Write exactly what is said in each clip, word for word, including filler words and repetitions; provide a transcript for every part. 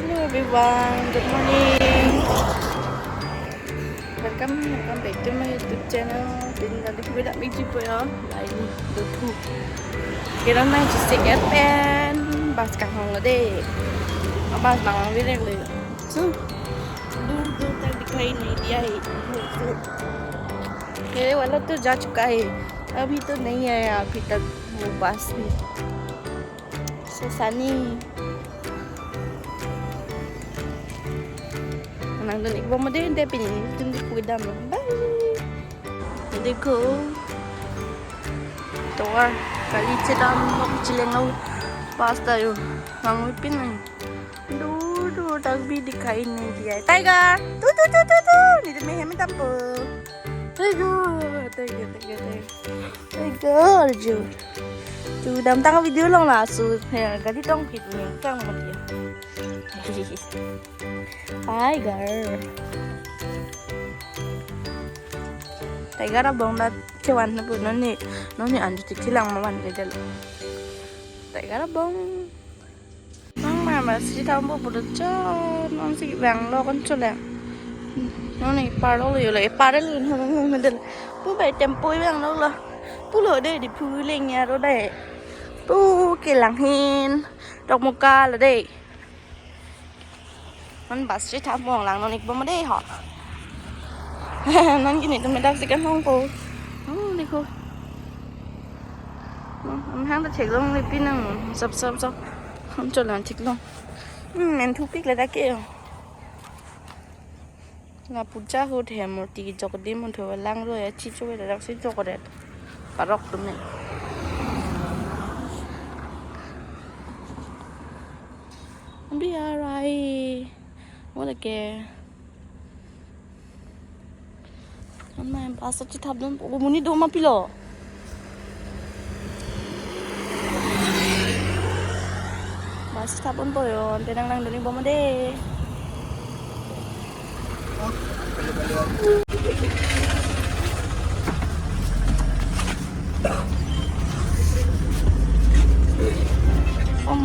Hello everyone, good morning. Welcome, welcome back to my YouTube channel. Pini kali kita meji po ya, lain dothu. Kita main sisik pen bus kanghon lo de. Bus bang bang bilang le. So, dur dur tak dikhai nahi diya hai. So, ये वाला तो जा चुका है, अभी तो नहीं आया अभी तक वो बस भी। So sunny. Nang dun ikbom de, de pini tun di kuidam. Bye. Dekho. Tovar kali chedam nok chileng au. Pasta yo. Nang pin nang. Dur dur tak bhi dikhai nahi diya. Tiger. Tu tu tu tu tu. Nelitum mehem dam po. Tiger. Tiger, tiger, tiger. Tiger, jo. Tu damtang video along laso. Ya, gari tong phit ni kang mo dia. Tiger. Tiger abong dak chevan na pu non ni, non ni anju tik chelang ma van ke jalo. Tiger abong. Nang ma ma si thapo pulo cho, non si vanglo kon chole. Non ni parlo lo yo le, parlo lo, non del. Pu bai tempo vanglo lo. Pulo de Diphu leng ya ro de. Pu kelang hin, Dokmoka lo de. Non bus si thapo lang non ikbom de ho. Non kini tum dak si kanghon po. Oh, dekho. An hang ta theklongle pin nang sap sap sap. An cholang theklong. Hmm, men thupik le dak ke. La puja ahut he murti kejok di mun thu lang ro ya chi cho dak si jok ret. Parok tum men. Abi arai. Mo lake. An ma bus chethap dun, o monit do ma pilo. Bus chethap dun po yo, ante nang nang dun ikbom de. Om.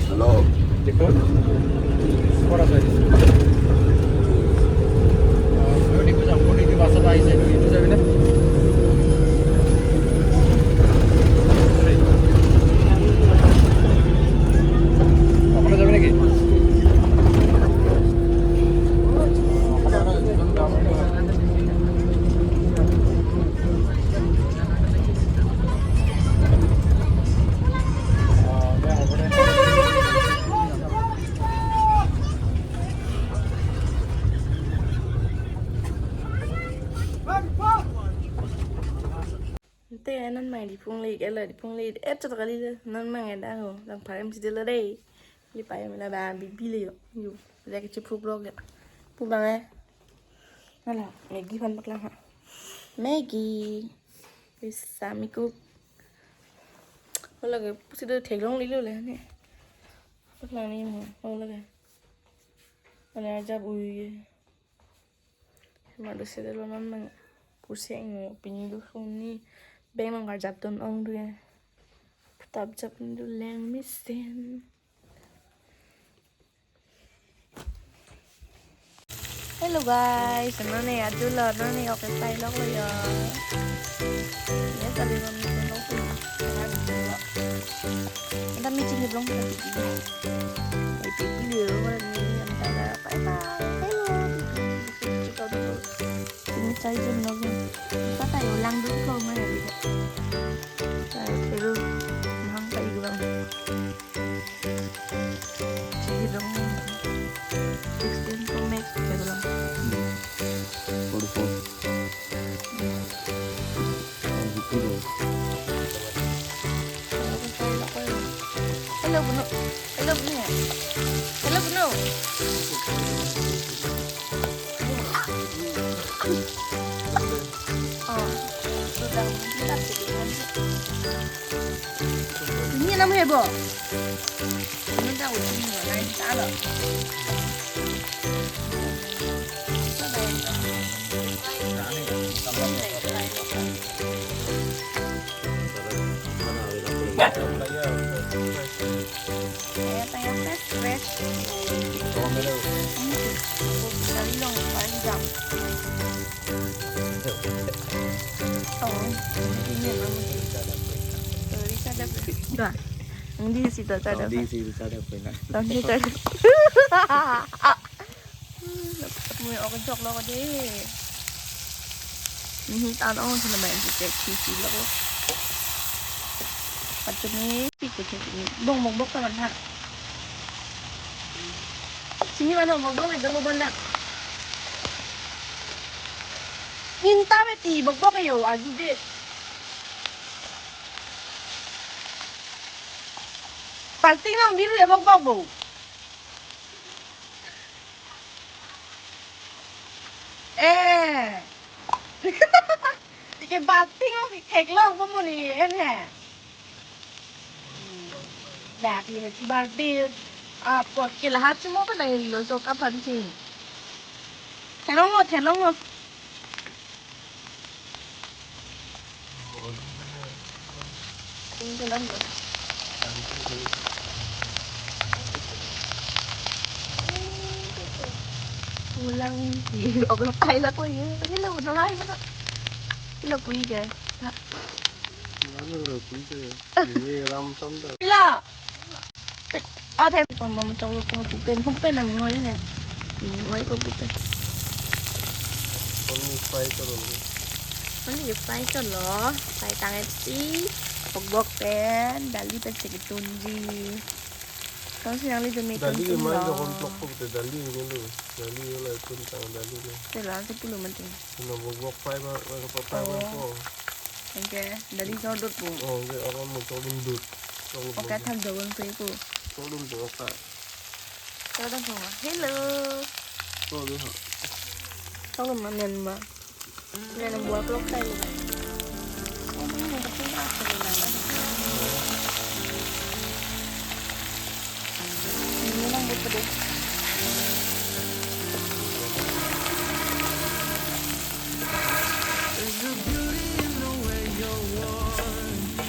Hello. Ante non mai Diphu le, ela Diphu le, et chot kali le, non mang eda ho, lang pharem si de lo de. Li pai mela ba bibi le yo. Yo, le ke chiphu blog ya. Pu bang eh. Ala, Maggi aphan paklang ha. Maggi. Bisa mi cook. Hola ke pusi do theklongle lo le ne. Paklang ni mo. Hola ke. Hola jab ui. Ma do sede lo non mang. Pusi ang pini do suni. Beng mang karjap don ong do ya. Tap jap do leng mesen. Hello guys, non ni adu lo, non ni oke sai lok lo yo. Ya tadi non ni lo. Kita meeting belum kita bikin. Bikin dulu ni antara bye bye. Hello. Ini cai jun lagi. Kita tayo lang dulu kalau mana ya. Tayo pero mahang kayo lang. Sige lang. Sixteen Pro Max, sige lang. Forty-four. Hello, Bruno. Hello, Bruno. Hello, Bruno. Nam hebo. Nunda utin mo, lain talo. Kaya pa fresh, fresh. Kali long panjang. Oh, ini memang. Sorry, kada. Dah. Ang di si tata. Ang di si tata pena. Ang di tata. Mui ok jok lo ko de. Mhm, tan ong sila main si cek si si lo ko. Patuni, piku cek ni. Bong, bong, bong, kawan ha. Sini mana bong, bong, itu bong, bong, nak. Minta meti bok bok yo, aju de. Palting nang biru ya bok bok bo. Eh. Ike palting nang thek lo bo mo ni en he. Dak ni si bardi. Apot ke lahat si mo pa nang lo so kapan si. Thelong mo, thelong mo. Ulang si. Oke, kai la ko ye. Ini lo udah lai mana? Ini lo kui ke. Mana lo kui ke? Ini ram sam dah. Ila. Ah, thai pon bom chok lo ko pupen, pupen nang ngoi ne. Ngoi ko pupen. Only fry ko lo. Only fry ko lo. Fry tang et si. Bok bok pen, dali pen si ketunji. Kang si nangli dun mi dali tun tun mai lo. Lo kon plok ko te dali ni lo. Dali lo la tun tang dali ni. Te la si pulo man te. Na bok bok fry ba, fry ba, fry ba ko. Oke, dali sordut po. Oh, oke, orang mau sordut. Oke, tham jawan pe ko. Sordut tu oke. Sordut po. Hello. Oh, dia. Sordut ma nen ma. Nen buat lok kai. Oh, ini mungkin apa ni nama? Ini nang buat deh.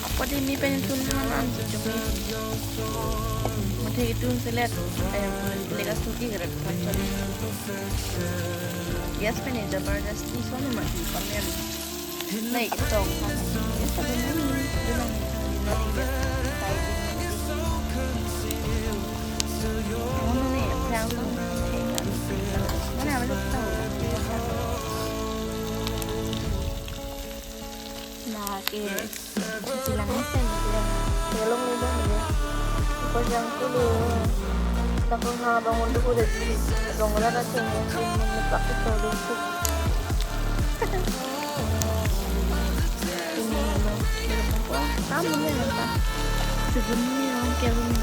Apa di mi pen tun han an si cumi. Mate itu selet. Eh, lega suki gerak macam. Yes, pen jabardasti sono mati pamen. Naik tong kan. Yes, tapi mami bilang itu mami dia. Kayak gini. Mana nih, yang tong, kayak kan. Mana ada tahu? Nah, oke. Bilang apa ya? Tolong nih, Bang, ya. Apa yang dulu? Takut nggak bangun dulu dari dong lah, rasanya sih, menepuk itu dulu. Ini, wah, kamu nih, apa? Sebenarnya orang kayak gini.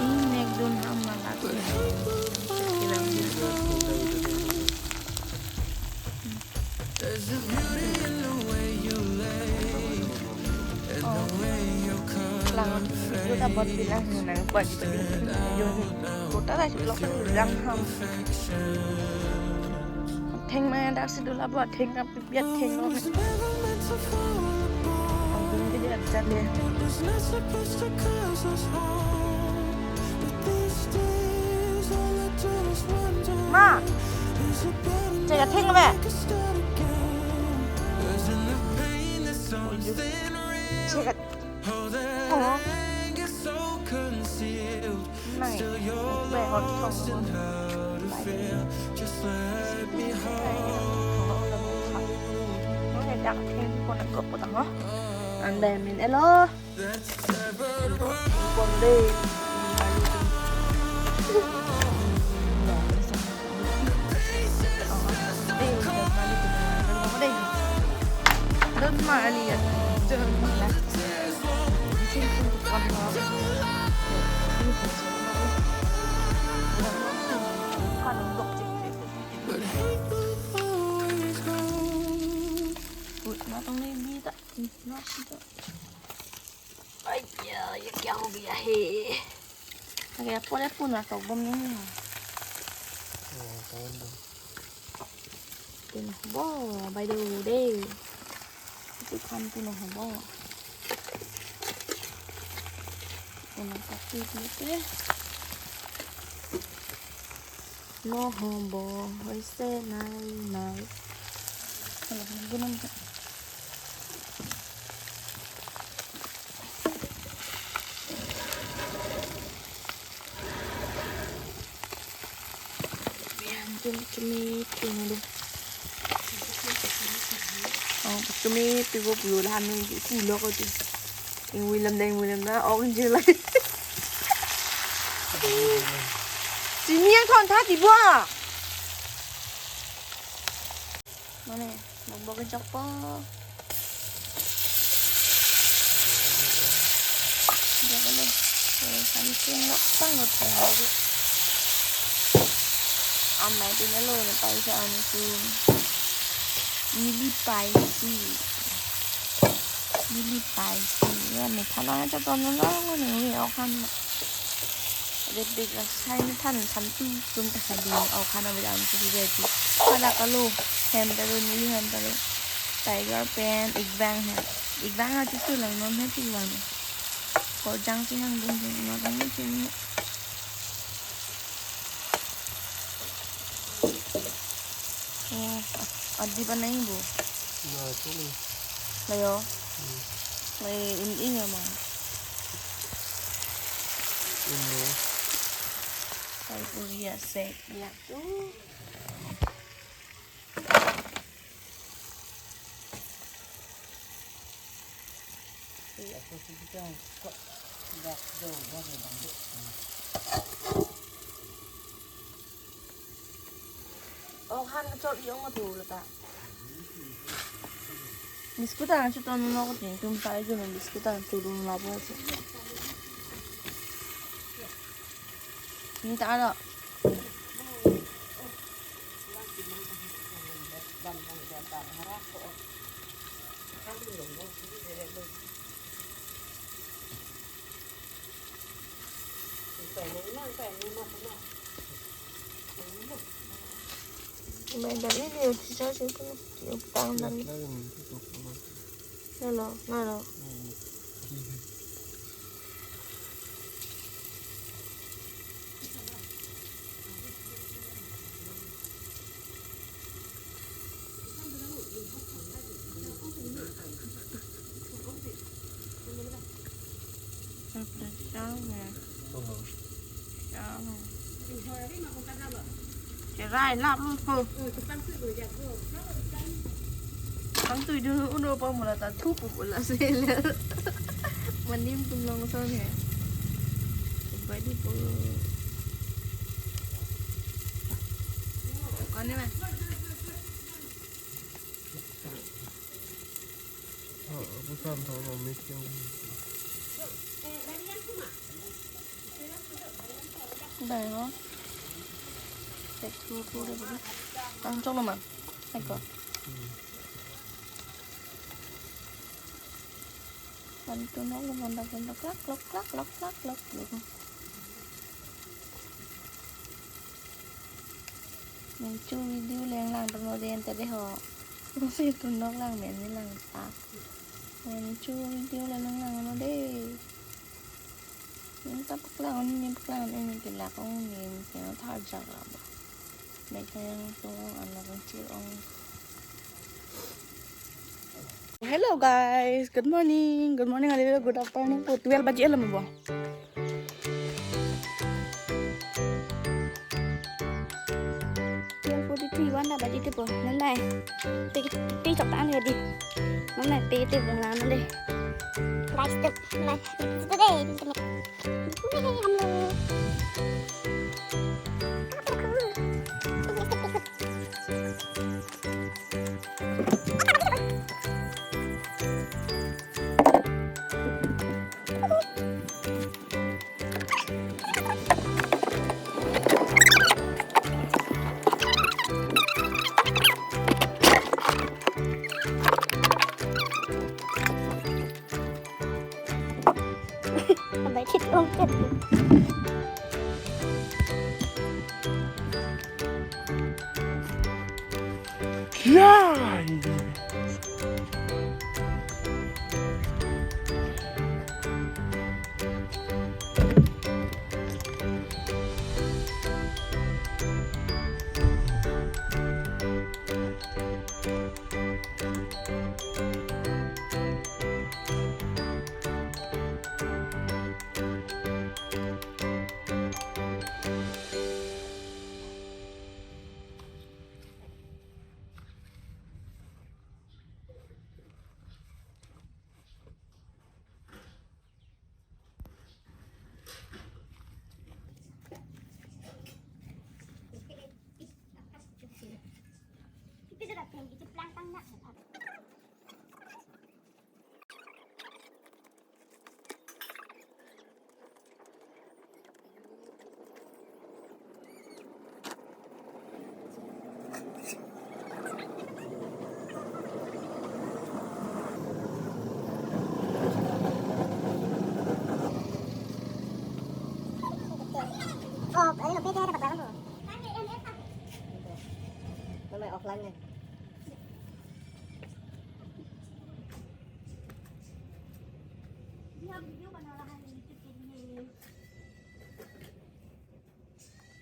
Ini naik dun ham malah. Bilang gitu. Langot, juta bot bilang nang buat di pagi. Yo, kota lah si blok kan bilang ham. Theng ma dak si dola buat theng kap biat theng lo. Ang pun ke dia jan deh. Ma, cek atheng be. Cek at-, oh. Nang, be hot song. Nang, dak atheng pon ang kop potang, oh. Ang dai min elo. Pon dei. Don mali ya. Don mali. Wait, matang na yung bita. Nasita. Kogi ahe. Lake apot apot nangtokbom nangji. Oh, kawan dong. Tin bo, bai do de. Itu kan pino hobo. Pino tapi itu. Nohobo, hoise nai nai. Alah, gunam. Yan, chum, chumi, chumi do. Oh, chumi, tigo puyo lahan ni, pulo ko tu. Ingwi lam deng, ingwi lam na, ok, injil lagi. Sini yang thon thati bo. Mane, bok bok jok po. Jok lo. Eh, kami sing nok pang lo thang lo. Amai tin lo ne pai sa am tin. Mili pai si. Mili pai si. Ya, me thalang aja ton lo ne, ok han. Rebek la sai ni than sam tu tum ta hadi, ok han abang tu si beti. Hala kalo, hem ta lo, neli hem ta lo. Tiger pen, ikbang hai. Ikbang aja tu lang non hai tu lang. Korjang si hang dung dung, non hai tu ni. Oh, adi panai bo. Na, itu nih. Layo. Hmm. Lay in in ya, Mang. Ini. Kay Korea se. Ya, tuh. Iya, aku sih kita kok nggak jauh banget, Bang. Oh, han kachot iyong ma thu lata. Biscuit ang chuton no ko tin tum pai jo biscuit ang chudun la bo. Ni ta lo. Mai dam ini udah sisa sih tuh, utang dan. Nalo, nalo. Cherai lap lo ko. Tang tui dun uno pa mula ta thup pu la se le. Manim tum long son he. Bai di po. Kani ma. Oh, aku kan tahu lo mix yang ini. Dai ho. Tek tu tu deh budi. Tang chok lo ma. Eko. Hmm. Kan tu nok lo, manda pun klak klok klak klok klak klok lo. Nangcho video leng lang tomo den ta dei ho. Nangsi tu nok lang men ni lang ta. Nangcho video leng lang lang no dei. Nang ta paklang ni paklang ni ni kelak ong ni ni kena thar jak la ba. Mek yang tu ong anak kecil ong. Hello guys, good morning. Good morning, hallelujah, good afternoon. Po twelve baji alam bo. Twelve forty-three wan da baji te po. Nang nai. Te te chok tan ya di. Nang nai te te bung lan de. Guys, te nai. Te te. Te te. Te te. Bye. Ya. Oh, ini lebih dari apa? Namanya offline nih. Ini video mana lah?